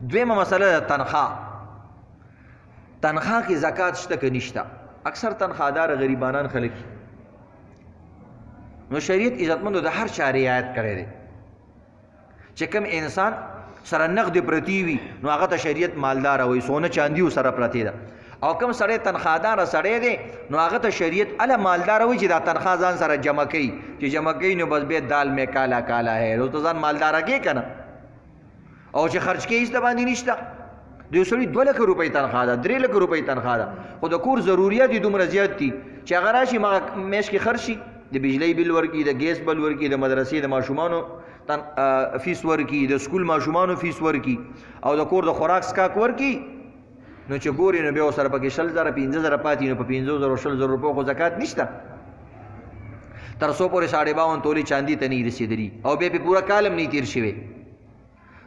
دویمه مسله ده تنخواه. تنخواه کې زکات شته که نشته؟ اکثر تنخوادار غریبانان خلک، نو شریعت عزتمندو د هر چا رعایت کړی دی. چې کوم انسان سره نقد پرتی وي نو هغه ته شریعت مالدار وي، سونه چاندي سره پرتی ده. او کوم سړی تنخوادار سړی دی نو هغه ته شریعت اله مالدار وي چې دا تنخواه ځان سره جمع کوي، چې جمع کوي نو بس بیا دال مې کالا کالا ہے، نو ته ځان مالداره کې که نه. او چې خرج کوي هېڅ د باندې نشته. د یو سړي 2 لکه روپۍ تنخواه ده، 3 لکه روپۍ تنخواه ده، خو د کور ضروریات یې دومره زیات دي چې هغه راشي مغه میاشت کې خرڅ شي، د بجلۍ بل ورکړي، د ګیس بل ورکړي، د مدرسې د ماشومانو فیس ورکړي، د سکول ماشومانو فیس ورکړي، او د کور د خوراک څښاک ورکړي. نو چې ګوري نو بیا ورسره پکې 20 زره 5 زره پاتې، نو په 5 زرو 20 زرو روپو خو زکات نشته. تر څو پورې 52.5 تولې چاندي ته نه رسېدلي او بیا پې پوره کال هم نه تېر شوی.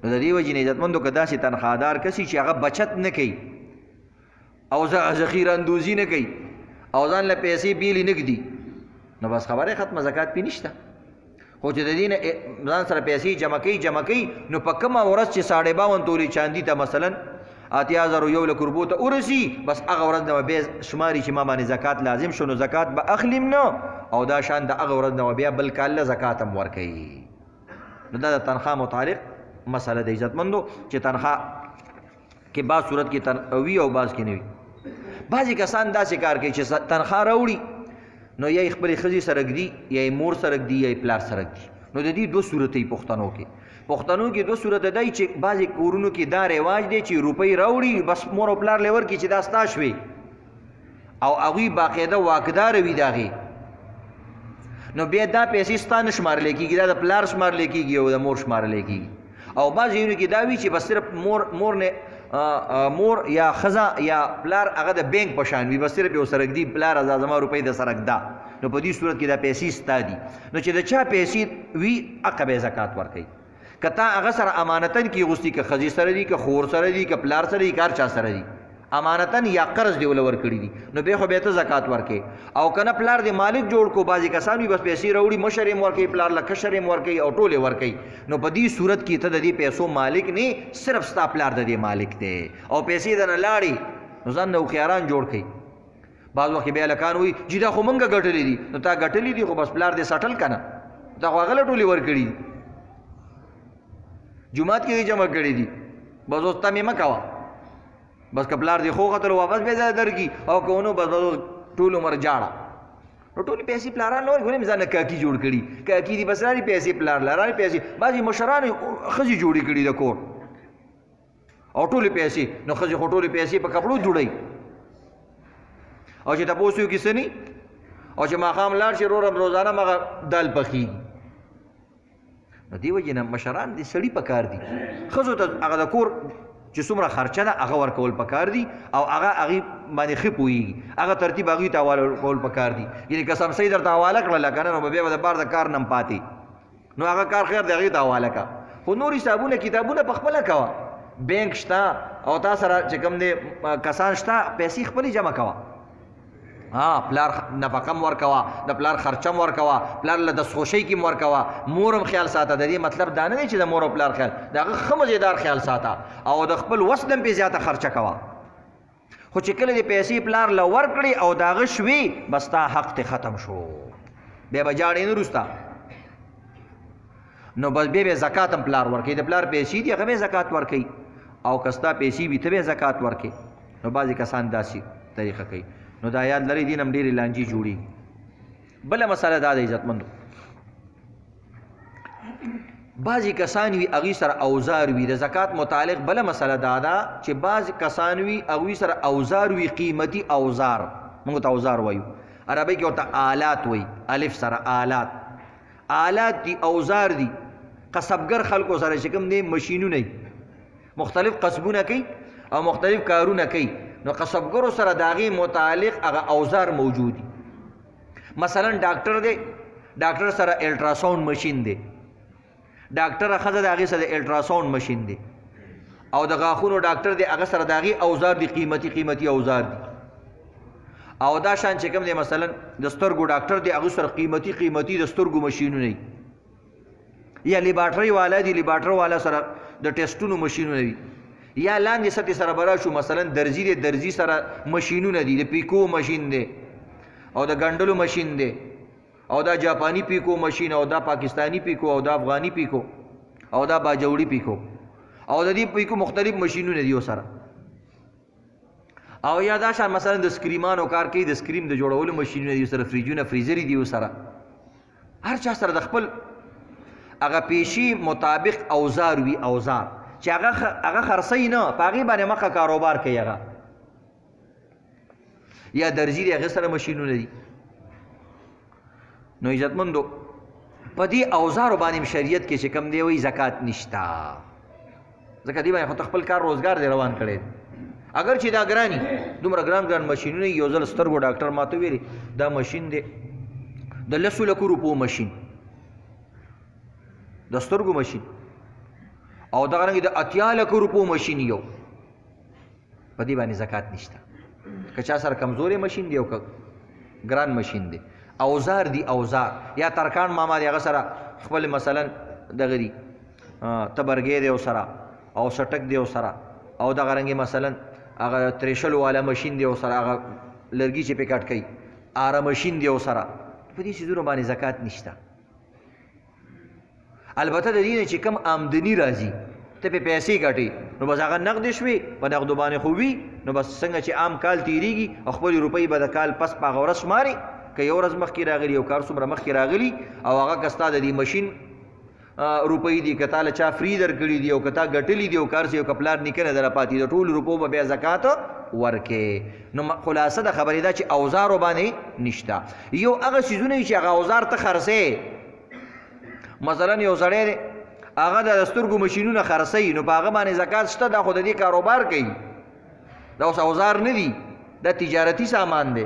نو د دې وجې نه عزتمندو که داسې تنخوادار کسي چې هغه بچت نه کوي او ذخیره اندوزي نه کوي او ځان له پیسې بیلې نه ږدي، نو بس خبره ختمه، زکات پې نشته. خو چې د دې نه ځان سره پیسې جمع کوي جمع کوي، نو په کومه ورځ چې 52.5 تولې چاندي ته مثلا 80 زرو 1 لک روپو ته ورسي، بس هغه ورځ نه به بیا شماري چې ما باندې زکات لازم شو، نو زکات به اخلیم نه، او دا شان د هغه ورځ نه به بیا بل کال له زکات هم ورکوي. نو دا د تنخواه متعلق مسله ده عزتمندو، چې تنخواه کې بعض صورت کې وي او بعض کې نه وي. بعضې کسان داسې کار کوي چې تنخواه راوړي نو یا یې خپلې ښځې سره ږدي، یا یې مور سره ږدي، یا یې پلار سره ږدي. نو د دې دوه صورته یې پښتنو کې، پښتنو کې دوه صورته دی چې بعضې کورونو کې دا رواج دی چې روپۍ راوړي بس مور او پلار له ورکړي چې دا ستا شوې، او هغوی باقاعده واکدار وي د هغې، نو بیا دا پیسې ستا نه شمارلی کېږي، دا د پلار شمارلی کېږي او د مور شمارلی کېږي. او بعضې ځایونو کې دا وي چې بس صرف مور نه مور یا ښځه یا پلار هغه د بانک په شان وي، بس صرف یو سره ږدي، پلار دا زما روپۍ د سره ږده، نو په دې صورت کې دا پیسې ستا دي. نو چې د چا پیسې وي هغه به زکات ورکوي. که تا هغه سره امانتن کې غوستي، که ښځې سره دي، که خور سره دي، که پلار سره دي، که هر چا سره دي، امانتن یا قرض دی ول ورکړي دي، نو بیا خو بیا ته زکات ورکې. او که نه پلار دې مالک جوړ کو، بعضې کسان وي بس پیسې راوړي، مشر یې هم ورکوي پلار له، کشر یې هم ورکوي او ټول یې ورکوي، نو په دې صورت کې ته د دې پیسو مالک نه، صرف ستا پلار د دې مالک دی، او پیسې درنه لاړې نو ځان نه هوښیاران جوړ کړي. بعض وخت بیا هلکان وایي جي دا خو مونږ ګټلې دي، نو تا ګټلې دي خو بس پلار دې سټل که نه، تا خو هغه له ټولې ورکړي دي، جومات کې دې جمع کړي دي، بس اوس تمې مه کوه، بس که پلار دې خو ختلو واپس به ځای درکړي، او که ونه بس بس ټول عمر جاړه. نو ټولې پیسې پلاران نه ورکړي، ولې مې ځان نه کاکي جوړ کړي، کاکي دي بس رالي پیسې پلار له رالي پیسې، بعضې مشرانو ښځې جوړې کړي د کور او ټولې پیسې، نو ښځې خو ټولې پیسې په کپړو جوړوي، او چې تپوس یې وکړي څه ني، او چې ماښام لاړ شي ورور هم روزانه مغه دال پخېږي. نو دې وجې نه مشران دې سړي په کار دي، ښځو ته هغه د کور چې څومره خرچه ده هغه ورکول پکار دي، او هغه هغې باندې ښه پوهېږي، هغه ترتیب هغوی ته حواله ورکول پکار دي. یعنې که سمسۍ درته حواله کړله که نه، نو به بیا به د بار د کار نه هم پاتې، نو هغه کار خیر دی هغې ته حواله کړه، خو نور حسابونه کتابونه په خپله کوه. بانک شته او تا سره چې کوم دی کسان شته، پیسې خپلې جمع کوه، ها پلار نفقه هم ورکوه، د پلار خرچه هم ورکوه، پلار له دستخوشۍ کې هم ورکوه، مور هم خیال ساته. د دې مطلب دا نه دی چې د مور او پلار خیال، د هغه ښه مزېدار خیال ساته او د خپل وس نه هم پرې زیاته خرچه کوه. خو چې کله دې پیسې پلار له ورکړې او د هغه شوې، بس ستا حق ترې ختم شو، بیا به جاړې نه وروسته. نو بس بیا به زکات هم پلار ورکوي، د پلار پیسې دي هغه به زکات ورکوي، او که ستا پیسې وي ته به زکات ورکوې. نو بعضې کسان داسې طریقه کوي. نو دا یاد لرئ، دین هم ډېرې لانجې جوړېږي. بله مسله دا ده عزتمندو، بعضې کسان وي هغوی سره اوزار وي د زکات متعلق. بله مسله دا ده چې بعضې کسان وي هغوی سره اوزار وي، قیمتي اوزار، موږ ته اوزار وایو، عربۍ کې ورته آلات وایي، الف سره آلات، آلات دي، اوزار دي. قصبګر خلکو سره چې کوم دی مشینونه وي، مختلف قصبونه کوي او مختلف کارونه کوي، نو قصبګرو سره د هغې متعلق هغه اوزار موجود دي. مثلا ډاکټر دی، ډاکټر سره الټراساوند مشین دی، ډاکټر ښځه د هغې سره الټراساوند مشین دی، او د غاښونو ډاکټر دی هغه سره د هغې اوزار دي، قیمتي قیمتي اوزار دي. او دا شان چې کوم دی مثلا د سترګو ډاکټر دی، هغه سره قیمتي قیمتي د سترګو مشینونه دي، یا لیبارټري والا دی، لیبارټر والا سره د ټیسټونو مشینونه وي، یا لاندې سطح سره به راشو، مثلا درزي دی، درزي سره مشینونه دي، د پیکو مشین دی او د ګنډلو مشین دی او دا جاپانی پیکو مشین او دا پاکستانی پیکو او دا افغانی پیکو او دا باجوړي پیکو او د دې پیکو مختلف مشینونه دي سره. او یا دا شان مثلا د سکریمانو کار کوي، د سکریم د جوړولو مشینونه دي سره، فریجونه فریزري دي سره. هر چا سره د خپل هغه پیشي مطابق اوزار وي، اوزار چې هغه خرڅوي نه، په هغې باندې مخه کاروبار کوي هغه. یا درزي دی، هغه سره مشینونه دي. نو عزتمندو په دې اوزارو باندې شریعت کې چې کوم دی وایي زکات نشته، ځکه دې باندې خو ته خپل کار روزګار دی روان کړی. اگر چې دا ګراني دومره ګران ګران مشینونه، یو ځل سترګو ډاکټر ماته ویلي دا مشین دی د لسو لکو روپو مشین، د سترګو مشین، او دغه رنګ د 80 لکو روپو مشین یو، په دې باندې زکات نشته. که چا سره کمزوری مشین دی او که ګران مشین دی، اوزار دی اوزار. یا ترکان ماما دی هغه سره خپل مثلا دغه دی تبرګی دی سره او سټک دی سره، او دغه رنګ مثلا هغه تریشلو والا مشین دی سره، هغه لرګي چې پې کټ کوي آره مشین دی سره، په دې څیزونو باندې زکات نشته. البته د دې نه چې کم آمدني راځي ته پې پیسې ګټې، نو بس هغه نقد شوې، په نقدو باندې خو وي، نو بس څنګه چې عام کال تېرېږي او خپلې روپۍ به د کال پس په هغه ورځ شمارې، که یو ورځ مخکې راغلي او کار څومره مخکې راغلي، او هغه که ستا د دې مشین روپۍ دي، که تا له چا فري درکړي دي او که تا ګټلي دي او کار څه یو که پلار نیکه نه دره پاتې، د ټولو روپو به بیا زکات ورکې. نو خلاصه د خبرې دا چې اوزارو باندې نشته. یو هغه څیزونه چې هغه اوزار ته خرڅې، مثلا یو سړی دی هغه د سترګو مشینونه خرڅوي، نو په هغه باندې زکات شته، دا خو د دې کاروبار کوي، دا اوس اوزار نه دي، دا تجارتي سامان دی.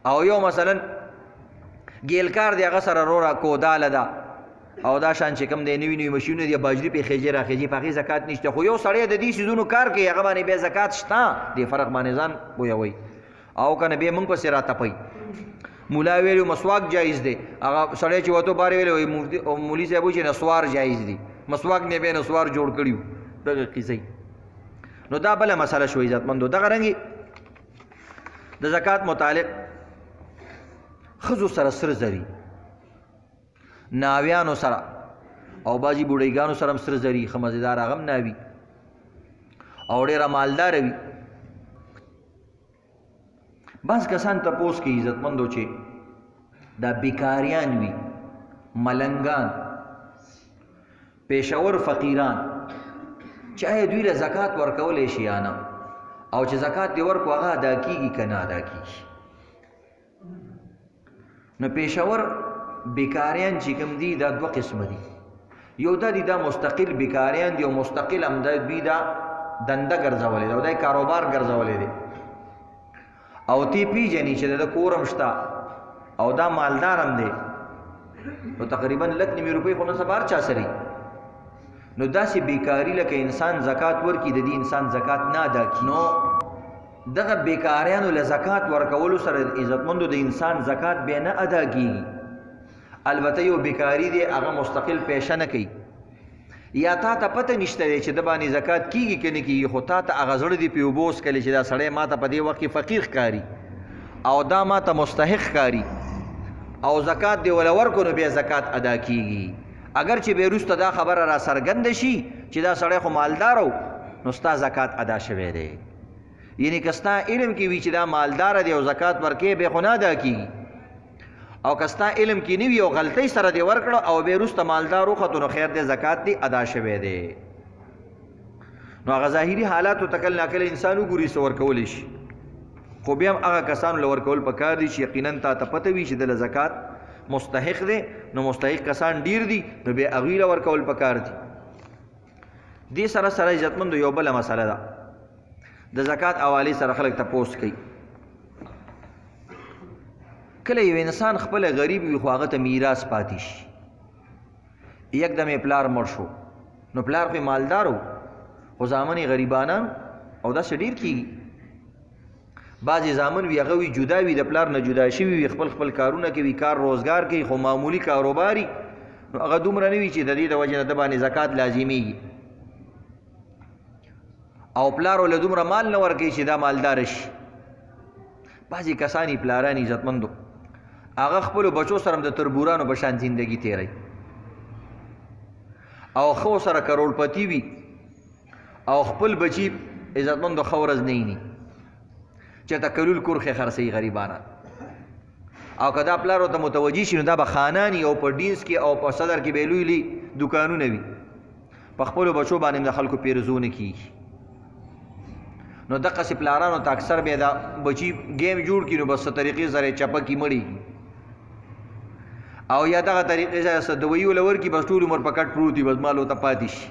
او یو مثلا ګیلکار دی، هغه سره روره کوداله ده او دا شان چې کوم دی نوي نوي مشینونه دي، باجري پې خیجې راخیجې، په هغې زکات نشته. خو یو سړی د دې څیزونو کار کوي، هغه باندې بیا زکات شته، دې فرق باندې ځان پوهوئ. او که نه بیا موږ پسې راتپئ. مولا ویلو مسواک جایز دی، هغه سړی چې وتو بارې ویلو مولوي صاحب وایي چې نسوار جایز دی، مسواک نه بیا نسوار جوړ کړي وو، دغه قیصې. نو دا بله مسله شوه عزتمندو. دغه رنګې د زکات متعلق ښځو سره سره زري، ناویانو سره او بعضې بوډیګانو سره هم سره زري، ښه مزېدار هغه هم ناوي او ډېره مالداره وي. بعض کسان تپوس کوي عزتمندو چې دا بیکاریان وي، ملنګان، پیشور فقیران، چې آیا دوی له زکات ورکولی شي یا نه، او چې زکات دې ورکړو هغه ادا کېږي که نه ادا کېږي. نو پیشور بیکاریان چې کوم دي دا دوه قسمه دي. یو دا دي دا مستقل بیکاریان دي او مستقل هم دا دوی دا دنده ګرځولې ده او دا یې کاروبار ګرځولی دی، او تی پیژني چې د ده کور هم شته او دا مالدار هم دی، نو تقریبا لک نیمې روپۍ خو نن سبا هر چا سره. نو داسې بیکاري لکه انسان زکات ورکړي، د دې انسان زکات نه ادا کېږي. نو دغه بیکاریانو له زکات ورکولو سره عزتمندو د انسان زکات بیا نه ادا کېږي. البته یو بیکاری دی هغه مستقل پیشه نه کوي، یا تا ته پته نشته دی چې د باندې زکات کېږي که نه کېږي، خو تا ته هغه زړه دې پې اوبه وڅکلې چې دا سړی ما ته په دې وخت کې فقیر ښکاري او دا ما ته مستحق ښکاري او زکات دې وله ورکړو، نو بیا زکات ادا کېږي. اگر چې بیا وروسته دا خبره را څرګنده شي چې دا سړی خو مالدار و، نو ستا زکات ادا شوی دی. یعنی که ستا علم کې وي چې دا مالدار دی او زکات ورکې، بیا خو نه ادا کېږي، او که ستا علم کې نه وي او غلطۍ سره دې ورکړه او بیا وروسته مالدار وختو، نو خیر دی، زکات دې ادا شوی دی. نو هغه ظاهري حالاتو ته کله ناکله انسان وګوري څه ورکولی شي، خو بیا هم هغه کسانو له ورکول پکار دي چې یقینا تا ته پته وي چې ده له زکات مستحق دی، نو مستحق کسان ډیر دي، نو بیا هغوی له ورکول پکار دي. دې سره سره عزتمندو یو بله مسله ده د زکات حوالې سره خلک تپوس کوي. کله یو انسان خپله غریب وي خو هغه ته میراث پاتې شي، یکدم یې پلار مړ شو، نو پلار خو یې مالدار و خو زامن یې غریبانان، او داسې ډېر کېږي. بعضې زامن وي هغه وي جدا وي، د پلار نه جدا شوي وي، خپل خپل کارونه کوي، کار روزګار کوي، خو معمولي کاروباري، نو هغه دومره نه وي چې د دې د وجې نه ده باندې زکات لازمېږي. او پلار له دومره مال نه ورکوي چې دا مالدار شي. بعضې کسان یې پلاران عزتمندو هغه خپلو بچو سره هم د تربورانو په شان زندګي تېروي او ښه سره کروړپتي وي او خپل بچي عزتمندو ښه ورځ نه ویني، چېرته کلول کورخې خرڅوي غریبانه. او که دا پلار ورته متوجه شي نو دا به خانان او په ډینس کې او په صدر کې به لوی لوی دوکانونه وي، په خپلو بچو باندې هم د خلکو پیرزو نه کېږي. نو دقسې پلارانو ته اکثر بیا دا بچي ګیم جوړ کړي نو بس څه طریقې سره یې چپه کړي مړي او یا دغه طریقې سره څه دوایي وله ورکړي، بس ټول عمر په کټ پروت وي، بس مال ورته پاتې شي.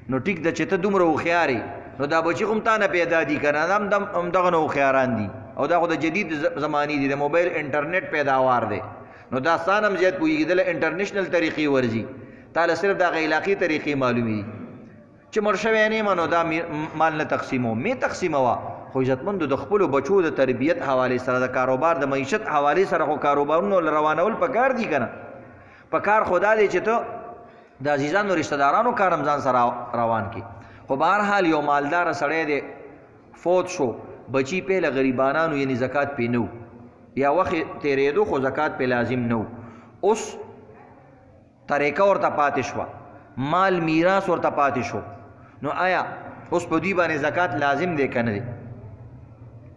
نو ټیک ده چې ته دومره هوښیار یې نو دا بچي خو هم تا نه پیدا دي که نه، هم دغه نه هوښیاران دي او دا خو د جدید زمانې دي، د موبایل انټرنیټ پیداوار دی، نو دا ستا نه هم زیات پوهېږي، دله انټرنیشنل طریقې ورځي، تا له صرف د هغه علاقې طریقې معلومې دي. چې مړ شوی نه یم نو دا مال نه تقسیموم، مې تقسیموه، خو عزتمندو د خپلو بچو د تربیت حوالې سره، د کاروبار د معیشت حوالې سره خو کاروبارونو له روانول پکار دي که نه. پکار خو دا دی چې ته د عزیزانو رشته دارانو کار هم ځان سره روان کړي. خو بهرحال یو مالداره سړی دی فوت شو، بچي پې له غریبانانو یعنی زکات پې نه و، یا وخت تېرېدو خو زکات پې لازم نه و، اوس طریقه ورته پاتې شوه، مال میراث ورته پاتې شو، نو آیا اوس په دوی باندې زکات لازم دی که نه دی؟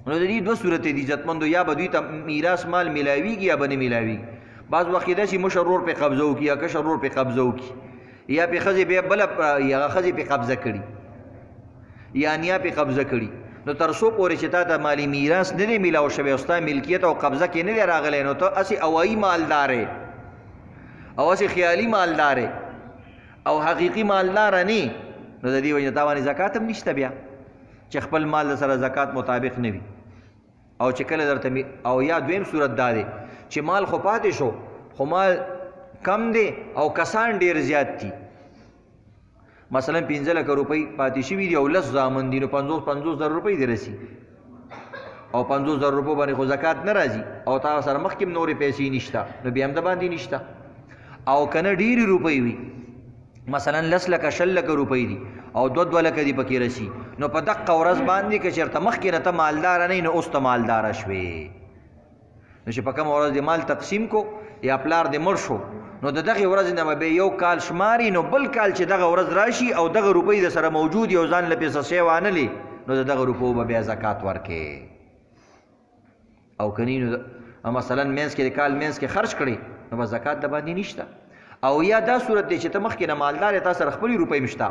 نو د دې دوه صورتې دي عزتمندو، یا به دوی ته میراث مال میلاویږي یا به نه میلاویږي. بعض وخت کېدای شي مشر ورور پې قبضه وکړي یا کشر ورور پې قبضه وکړي، یا پې ښځې بیا بله هغه ښځې پې قبضه کړي یا نیا پې قبضه کړي، نو تر څو پورې چې تا ته مالي میراث نه دی میلاو شوی او ستا ملکیت او قبضه کې نه دی راغلی، نو ته هسې هوایي مالدار یې او هسې خیالي مالدار یې او حقیقي مالدار نه، نو د دې وجې نه تا باندې زکات هم نشته بیا چې خپل مال در سره زکات مطابق نه وي. او چې کله درته او یا دویم صورت دا دی چې مال خو پاتې شو خو مال کم دی او کسان ډېر زیات دي، مثلا 5 لکه روپۍ پاتې شوي دي او 10 زامن دي، نو 50 زره روپۍ دې رسي او 50 زره روپو باندې خو زکات نه راځي او تا سره مخکې هم نورې پیسې نشته، نو بیا هم د باندې نشته. او که نه ډېرې روپۍ وي، مثلا 10 لکه 20 لکه روپۍ دي او 2 لکه دي پکې رسي، نو په دقه ورځ باندې که چېرته مخکې نه ته مالداره نه یې نو اوس ته مالداره شوې. نو چې په کومه ورځ دې مال تقسیم کو یا پلار دې مړ شو، نو د دغې ورځې نه به بیا یو کال شماري، نو بل کال چې دغه ورځ راشي او دغه روپۍ د سره موجود یو ځان له پې څه شی وانه لې، نو د دغه روپو به بیا زکات ورکې. او که نه نو مثلا منځ کې د کال منځ کې خرج کړې نو به زکات د باندې نشته. او یا دا صورت دی چې ته مخکې نه مالدار یې، تا سره خپلې روپۍ هم شته،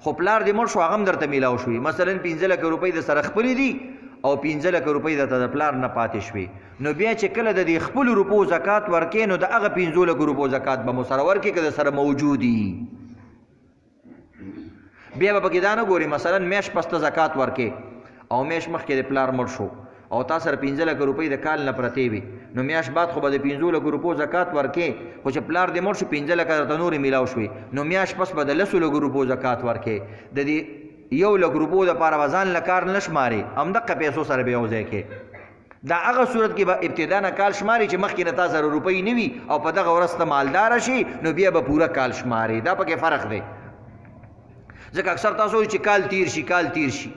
خو پلار دې مړ شو هغه هم درته میلاو شوې، مثلا 5 لکه روپۍ د سره خپلې دي او 5 لکه روپۍ درته د پلار نه پاتې شوې، نو بیا چې کله د دې خپلو روپو زکات ورکې نو د هغه 5 لکو روپو زکات به مو سره ورکې که د سره موجودي. بیا به پکې دا نه ګورې مثلا میاشت پس ته زکات ورکې او میاشت مخکې د پلار مړ شو او تا سره 5 لکه روپۍ د کال نه پرتې وي، نو میاشت بعد خو به د 5 لکو روپو زکات ورکې، خو چې پلار دې مړ شو 5 لکه درته نورې میلاو شوې، نو میاشت پس به د 10 لکو روپو زکات ورکې. د دې 1 لک روپو دپاره به ځان له کار نه شمارې، همدقه پیسو سره به یو ځای کې. دا هغه صورت کې به ابتدا نه کال شمارې چې مخکې نه تا سره روپۍ نه وي او په دغه ورځ ته مالداره شي، نو بیا به پوره کال شمارې. دا پکې فرق دی، ځکه اکثر تاسو وایي چې کال تیر شي کال تیر شي،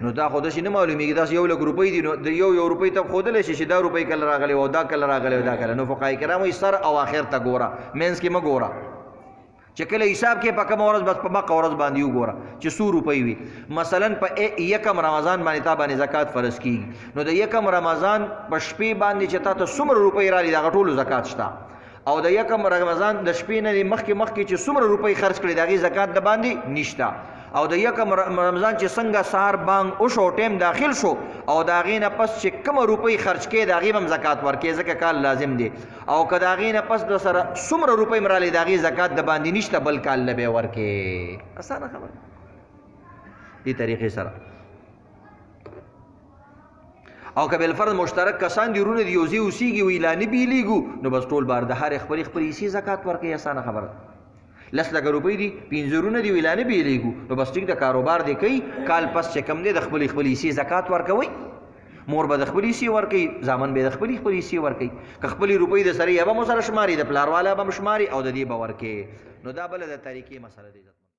نو دا خو داسې نه معلومیږي، داسې 1 لک روپۍ دي نو د 1 روپۍ ته ښودلی شي چې دا روپۍ کله راغلې وه او دا کله راغلې وه دا کله. نو فقهای کرام وایي سر او آخر ته ګوره، منځ کې مه ګوره، چې کله حساب کې په کومه ورځ بس په مقه ورځ باندې وګوره چې څو روپۍ وي. مثلا په یکم رمضان باندې تا باندې زکات فرض کیږي، نو د یکم رمضان په شپې باندې چې تا ته څومره روپۍ رالي د هغه ټولو زکات شته، او د یکم رمضان د شپې نه دې مخکې مخکې چې څومره روپۍ خرج کړې د هغې زکات د باندې نشته. او د یکم رمضان چې څنګه سهار بانګ وشو ټیم داخل شو او د هغې نه پس چې کومه روپۍ خرج کړې د هغې به هم زکات ورکړې، ځکه کال لازم دی. او که د هغې نه پس د سره څومره روپۍ هم رالې د هغې زکات د باندې نشته، بل کال له به یې ورکړې. اسانه خبره دې طریقې سره. او که بالفرض مشترک کسان دي، وروڼه دي، یو ځای اوسېږي، وایي لا نه بېلېږو، نو بس ټول بار د هرې خپلې خپلې حصې زکات ورکوي. اسانه خبره ده. 10 لکه روپۍ دي، 5 وروڼه دي، وایي لا نه بېلېږو، نو بس ټیک د کاروبار دې کوي، کال پس چې کوم دی د خپلې خپلې حصې زکات ورکوي. مور به د خپلې حصې ورکوي، زامن به د خپلې خپلې حصې ورکوي. که خپلې روپۍ د سره یې به مو سره شماري، د پلار والا به هم شماري او د دې به ورکوي. نو دا بله د طریقې مسله ده.